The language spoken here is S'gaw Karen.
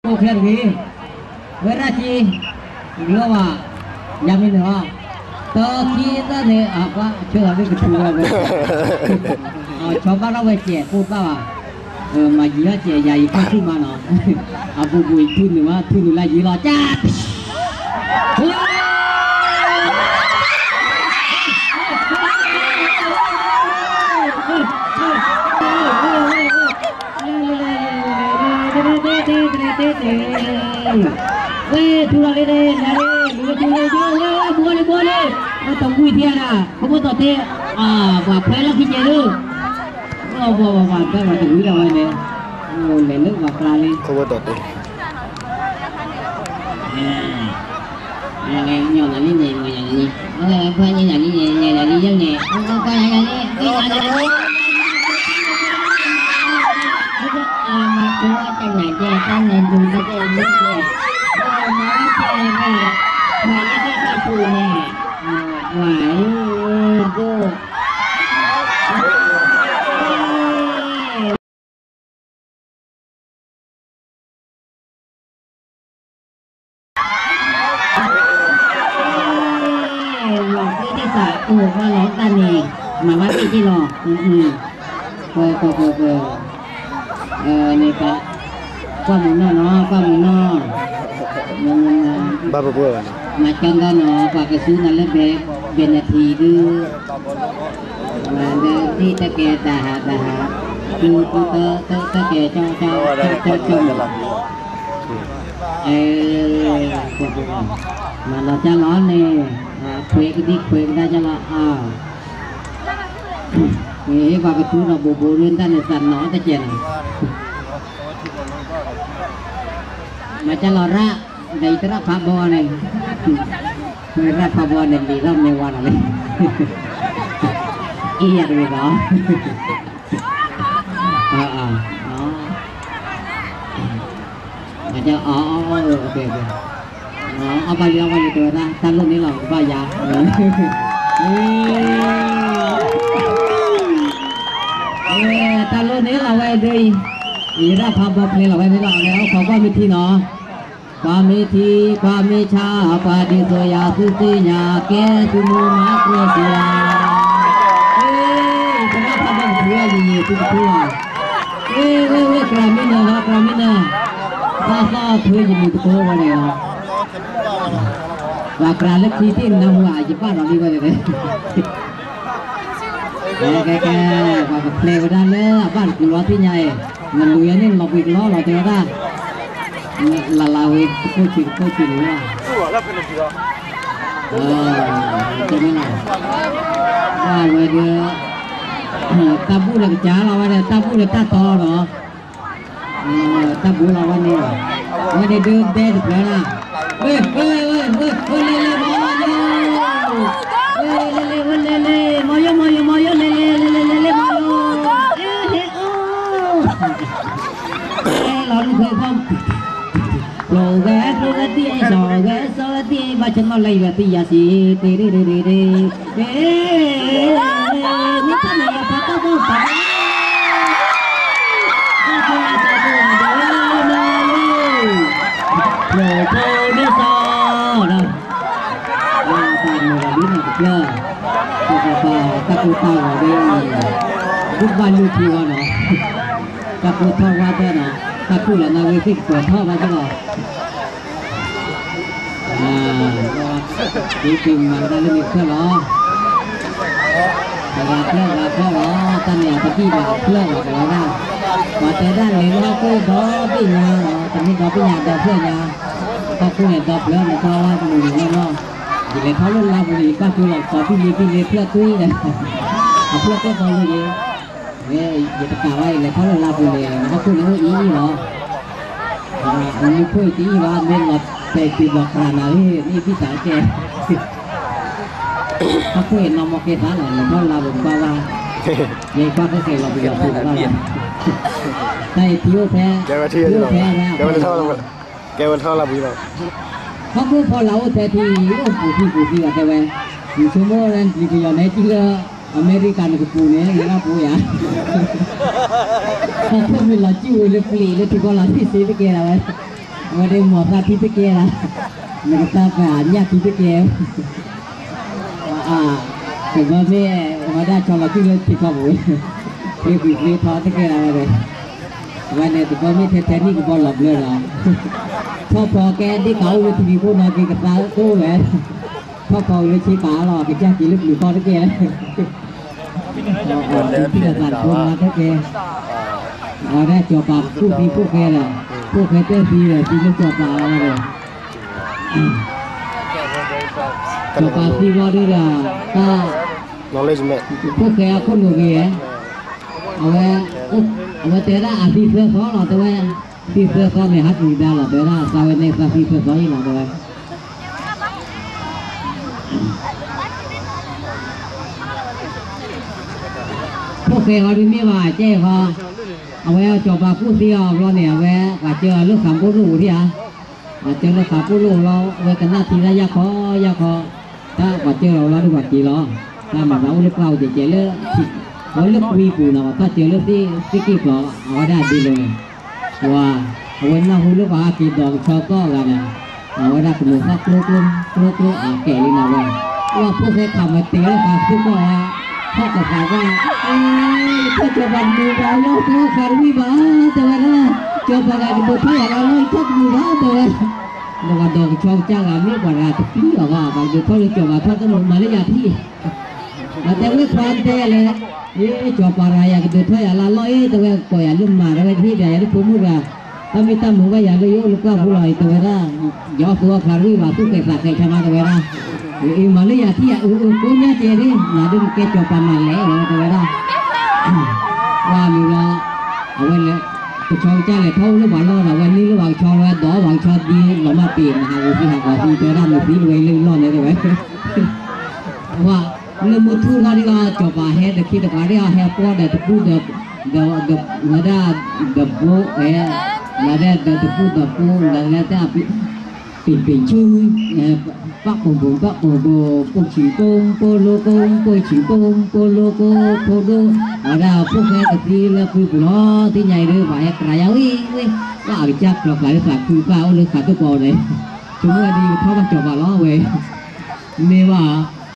အိၣ်ချ့တဂ့ၤ, ဝဲဒၣ်က့ၤ, လီၤဘၣ်, ယမ့ၢ်န့ၣ်လီၤ, တၢ်ခံသၢန့ၣ် အကွၢ်ဆၢလီၤလၢကထူလီၤဝဲ, ဆီဘၣ်ထီၣ်ဝဲစဲးပိၢ်သၣ်ဘၣ်, မၤယံၤထီၣ်စဲးယၤယံၤခီၣ်ဆူၣ်မးနီၤ, အပူၤပူၤအံၤထူနုာ်မး ထူနုာ်လၢယံၤလီၤ ကၢ် ဝဲထူလီၤလၢန့ၣ် နၤလၢ လူၤဝဲထူလီၤလၢ ဘိလံ ဘိလံ, ဝဲတဝံၤထံဧါဒၣ် ခီဖျိတီၢ်တဲ, ပှၤဖဲလီၢ်ခံကဲၤလၢ, ဘၣ်ဘၣ်ဘၣ်ဘၣ် တၢ်ဘၣ်တဝံၤဒၣ်ဝဲန့ၣ်, အိၣ်လဲၤလၢပှၤကျါလံ, ခီဖျိတီၢ်တဲ လီၤသ့ၣ်သ့ၣ်သး အိၣ်ဘၣ်လီၤတၢ်န့ၣ်, မၤဘၣ်သ့ၣ်သ့ၣ်လီၤ, ပှၤ, ပှၤ, ပှၤ, ပှၤ, န့ၣ်, ကွၢ်မုၢ်နီၢ်နီၤ, ကွၢ်မုၢ်နီၢ်, ဘၣ်ပှၤ, မၤကၠီၣ်ဒီနီၤ ပှၤကသူနၤလၢဘဲ, ဘဲနထံဒု မၤဒီးသ့ၣ်တကဲတၢ်ဟးတၢ်ဟး, ကျူကျူတၢတၢတကဲကၠီကၠီ, ကၠီကၠီမး, မၤလီၤကၢ်လီၤန့ၣ်, ခွဲးကဒံခွဲးကဒါကၢ်လီၤအါ, ပှၤကသူဒီးဘိးဘိးရ့တၢ်န့ၣ် သးနီၤတကဲးနီၤ, မၤကၢ်လီၤရၣ်, ဒီးယတရၣ်ဖးဘီန့ၣ်, ရၣ်ဖးဘီန့ၣ် လံာ်ထီၣ်မ့ၢ်ဝါလီၤလံ, အ့ၣ်ယၤတဝံၤဘၣ် အီၤ, အီၤ, အီၤ, အီၤ, အီၤဘၣ်လံ အီၤဘၣ်လံ တဲဝဲဒၣ် တၢ်လိၣ်န့ၣ်လီၤ ကဘၣ်ယၤ, တၢ်လိၣ်န့ၣ်လီၤဝဲဒၣ်အံၤ, ယရၣ်ဖးဘီဖျဲးလီၤဝဲန့ၣ်လီၤ လဲၤအိၣ်ခိးကွၢ်မ့ၢ်ထံနီၤ ကွၢ်မ့ၢ်ထံ, ကွၢ်မ့ၢ်ဆါ, ပှၤဒ်သိးယၤသုသ့ၣ်ညါ, ကဲသုမိၢ်မၤကြၢးက့ၤယၤ, သရၣ်ဖးဘီကထူဝဲလံၤယံၤသုကထူလီၤ, ဝ့ၢ်ဝ့ၢ်ဝ့ၢ် ကြၤမံနၢၤလီၤ ကြၤမံနၢၤ, ဘၣ်သီထွဲယမုၢ်တကိးဝဲန့ၣ်လီၤ, ပှၤကြၤလၢခံသ့ၣ်နၢ်ဟူဧါ ယဘၣ်ဒီးလံဝဲန့ၣ် ကဲကဲကဲ, ပှၤကဖျဲးဝဲဒၣ်လၢအဘၣ်တကူးလီၤသ့ၣ်ညါအံၤ, နလူၤယၤန့ၣ်လီၤပှံၤကလီလီၤတဲဝဲဒၣ်, လၢ်လၢ်ဝဲတခိၣ်ဆံးတခိၣ်ဆံးန့ၣ်လီၤ, တဲမ့ၢ်လီၤ, ဘၣ်ဝဲဒီး, တၢ်ဘူၣ်လၢကစၢ်လီၤဝဲဒီး တၢ်ဘူၣ်လၢတၢ်တီဒီး တၢ်ဘိလီၤဝဲန့ၣ်, ဝဲန့ၣ်ဒုးဒဲတဖျၢၣ်လၢ, ဝဲ, ဝဲ, ဝဲ, ဝဲလဲၤလဲၤမီၤ, ဝဲလဲၤလဲၤ ဝဲလဲၤလဲၤ, မီၤယိၤ မီၤယိၤ မီၤယိၤ လဲၤလဲၤ လဲၤလဲၤ လဲၤလဲၤ မီၤယိၤ, ဟဲအိၣ်, ဟဲလီၤဒုးဖဲဖီ, ကျိၤဝဲကျိၤဝဲသံၣ်, စီၤဝဲစီၤဝဲသံၣ်, ဘၣ်ဆၢနီၤလၢယွၤသံယၤစံး, တ့ရ့ရ့ရ့ရ့ တၢ်ကိၢ်တၢ်ဂီၤဒီး, ဘုဘၣ်လုၢ်ထံဝဲနီၤ, တၢ်ကိၢ်ထီၣ်ဝဲသၢနီၤ, တၢ်ကိၢ်ထီၣ်ဝဲသၢနီၤ, တၢ်ကိၢ်လၢနၤဂ့ၤသ့ၣ်ကပၢၤထီၣ်ဘၣ်သၢလီၤ ဒ်ပမၤဝဲဒၣ်လၢန့ၣ်တဖျၢၣ်လီၤ, ဂၤဖျၢၣ်ဂၤဖျၢၣ်လီၤ, တၢ်န့ၣ်အပကံၢ်ဘၣ်အဖျၢၣ်လီၤ တဲဝဲဒၣ်, ပှၤတဲဒၣ်လဲၤလၢဟီၣ်ခိၣ်ဒီဘ့ၣ်ညါလီၤ, တမ့ၢ်ဒီဘ့ၣ်ညါဒီဖျၢၣ်ညါ, ဟီၣ်ခိၣ်န့ၣ်ဒီဖျၢၣ်န့ၣ် တၢ်ဝဲမုၢ်နံၤလီၤလီၤ, ယလဲၤထီၣ်လၢလါပူၤန့ၣ် ယပၣ်ဃုလီၤ ပှၤဘံၣ်လ့ဘံၣ်လ့ဖျၢၣ်ကွံာ်ဒီး, အဖျၢၣ်ကဲပီလိၤယ့ၤ ယတကးဘၣ် ယလဲၤထီၣ်လၢလါပူၤန့ၣ် ဟီၣ်ခိၣ်န့ၣ်အိၣ်အံၤအံၤလီၤ, အမူခိၣ်အံၤတအံၤဘၣ် မ့ၢ်လီၤတဲာ်တုၤလီၤကြၤနၤလံ မ့ၢ်ဘံၣ်တၢ်ကဲ, ဟီၣ်ခိၣ်အံၤနီၢ်မီၢ်ကဲသးလီၤ လဲၤထီၣ်လၢလါပူၤတဘၣ်ဘၣ်, ယကွၢ်ခဲကဲလီၤပယီၤပူၤတဘၣ်လီၤ, တၢ်အံၤထံအိၣ်ဖဲ, ထံအိၣ်ဖဲဝဲ, ကဲဝဲထီၣ်လါပူၤလီၤ ဟီၣ်ခိၣ်ဖီလာ်အိၣ်ထဲထံအံၤ အိၣ်ပူၤထံပူၤထံဘၣ်တဲဝဲ, ယဆိကမိၣ်လၢနကယီၤနဲကံၣ်လၢ အမဲရကၤနကပူၤန့ၣ် နဘၣ်ပူၤယၤ, ဟီၣ်ခိၣ်မ့ၢ်လီၤစံၣ်ဝဲလၢပျံၤလၢထံကီၢ်လီၤတံၢ်စ့တကဲဒၣ်ဝဲ, ဝဲဒၣ်မိၢ်သးဖံးတကဲလၢ, နကသးပှၢ်ညၣ်ဖံးတကဲ, တဘျီမ့ၢ် ဝဲဒၣ်ဆီလီၤကုၢ်လၢထံထီၣ်ပူၤ, ဖံးကွံာ်ဖံးထီၣ်တကဲလၢဝဲ, ဝဲန့ၣ်တဘျီမ့ၢ်ထဲထဲနံၣ်ကဘီလီၤဘျၢလီၤ, ထီၣ်ဖီကဲဒ်ကးအိၣ်လၢထံဖံးခိၣ်နီၢ်က့ၤကသါအိၣ်ဝဲ, ထီၣ်ဖီလၢဆ့ကၤလီၤ ကစၢ်က့ၤလၢပျုၤခီတကဲလၢ အသးတဘိမၤတကဲ, အဝဲဒၣ်စီၤပၤကူၣ်သံဖိၣ်ဃဲဒီး, ဖိၣ်ဃဲတဲသံဒီးသံလၢစီၤပၤအဂီၢ်ဒီး, စီၤပၤသံဝံၤဒီး, တၢ်, ဖိၣ်ဃဲအခိၣ်နူာ်ဂ့ၤ, အဝဲ, အဝဲတဲဒၣ်အသံသၢသီလီၤတဲဝဲ, သံသၢသီန့ၣ် ဟးတုၤဒၣ်လီၤတဲဝဲဒၣ် သးဝဲန့ၣ်သးသံသၢသီအံၤလီၤတဲဝဲ ဖိၣ်ဃဲဟီဒုးမ့ၢ်ဘၣ်ကဲဟီ, အဝဲစီၤပၤကူၣ်သံအီၤဘျီန့ၣ် အဝဲပှၤစၢၤအီၤလၢဃးပိၣ်လိၣ်အူၤထံဧါ, ပှၤစၢၤလၢဃးပိၣ်လိၣ်အူၤလီၤ အဝဲကနၣ်ထံတၢ်ယၢ်ခီယၢ်ခီ, တၢ်ပှၤစၢၤလီၤလီၤဒုးပှၤက့ၤလီၤ, တၢ်မၤသးအိၣ်လၢပှၢ်အိၣ်ကဲးကဲးလၢ, အဝဲလၢကွံပူၤနီၤ ပှၤထီၣ်စၢၤလၢသ့ၣ်က့ၢ်ကျီၤ အဝဲဒၣ်ဒ်လဲၣ်န့ၣ် ပှၤ, အဝဲနၢ်ဟူလၢပှၤဟဲက့ၤဒိးကဆီသီၣ်အဂၤန့ၣ်, အဝဲဒၣ်ကမိၤသီၣ်ကျိကျိ, ကျိကျိအကဲးလံန့ၣ်ဝဲ, ပှၤဖိၣ်ဃဲခးမၤတ့ၤလၢဃးသ့ၣ်ကီၢ်ဧါ, ထီၣ်ကသးဘၣ်, အ့, ထီၣ်စီၤပၤတမုာ်ဘၣ် လၢသဝီဃးတဝံၣ်ဘၣ်, တဲဝဲဒၣ်, စီၤပၤဂၤကဒုးထီၣ်ယၤလၢလီၢ် ယထီၣ်တမုာ်ဘၣ် တဲဝဲ, ဒီးပှၤဒိးကဆီကစၢ်ဂၤမ့ၢ်ပှၤဂၤတပျံၤအီၤဘၣ် ပှၤကဒုးထီၣ်လၢစီၤပၤထီၣ်တမုာ်မၤလၢယၤထံၣ် ပှၤတဲဝဲခွါတဲလဲၣ်, အ့, စီၤပၤတဂၤယၤကဒုးထီၣ်ယၤလၢလီၢ်အ့ တဲဝဲ ကိးယၤလၢမၤ တဲဝဲ တဟ့ၣ်ဒၣ်ယၤလၢဖိမုၣ်တဂၤ, တၢ်မ့ၢ်တၢ်မုာ်ဘၣ်ယၤလၢယအိၣ်လၢပှၢ်ပူၤလီၤအံၤ တဲဝဲဒၣ်, ယအီၣ်သူအီၣ်ဖျါတဝံၣ်ဘၣ် သူၣ်ကဲၤသးကဲၤဆါမး တဲဝဲဒၣ်, အ့ မၤလၢယၤထံၣ်ယၤ အ့ ကိးညါကဲဒၣ် နၤဒုးနကဲစီၤပၤမၤလဲၣ် တဲဝဲဒၣ် ပှၤမုာ်လီၤ, အဝဲလဲၤ, ကဆီကစၢ်လဲၤထီၣ်အိၣ်လၢပှၤလီၢ်ဒီး အဝဲနံၤလၢပှၤကဆီဝဲဒီး ပှၤကဆီဒ်လီၤမၢ်ပ့ၤ နဟးဂူာ်သံဟးဂီၤသံ တဲဝဲဒၣ်မုာ်သံတဝဲလၢလီၢ်န့ၣ်တဲဝဲ, ပှၤ, လၢမုၢ်ထူၣ်ထီၣ်ဒ်အီၤ စီၤပၤဟဲတခ့တပှၤဒ်အီၤ ဟဲပှီၢ်ဒီးတကူၣ်ဒီး, ဒီး, ဝဲဒၣ်, ဒီးဘိ, လၢဒၣ်ဒီးတကူၣ်ဒီးပူၤ လၢလၢတၢ် ပ့ၣ်ပ့ၣ်ဆူ, ပၣ်ပိာ်ပိာ်ပၣ်ပိာ်ပိာ် ပိာ်ဆံးပိာ်ပိာ်လိကိ ပိာ်ဆံးပိာ်ပိာ်လိကိ ဖိဒိၣ်, အဝဲဒၣ်ဖိၣ်ဃဲကသံလၢကွံပူၤလီၤ သ့ၣ်ညါအံၤဒုး ပှၤဟဲကြၤယၤဝံၤဝံၤ, ပှၤအကစၢ်ကျီၤကျါလၢသးခုကၢ်အိၣ်လၢဃးသ့ၣ်ကီးန့ၣ်, ဆိကမိၣ်ဝဲဒ်ယကထီၣ်ဘၣ်စီၤပၤလီၤဝဲ, မ့ၢ်ဘၣ်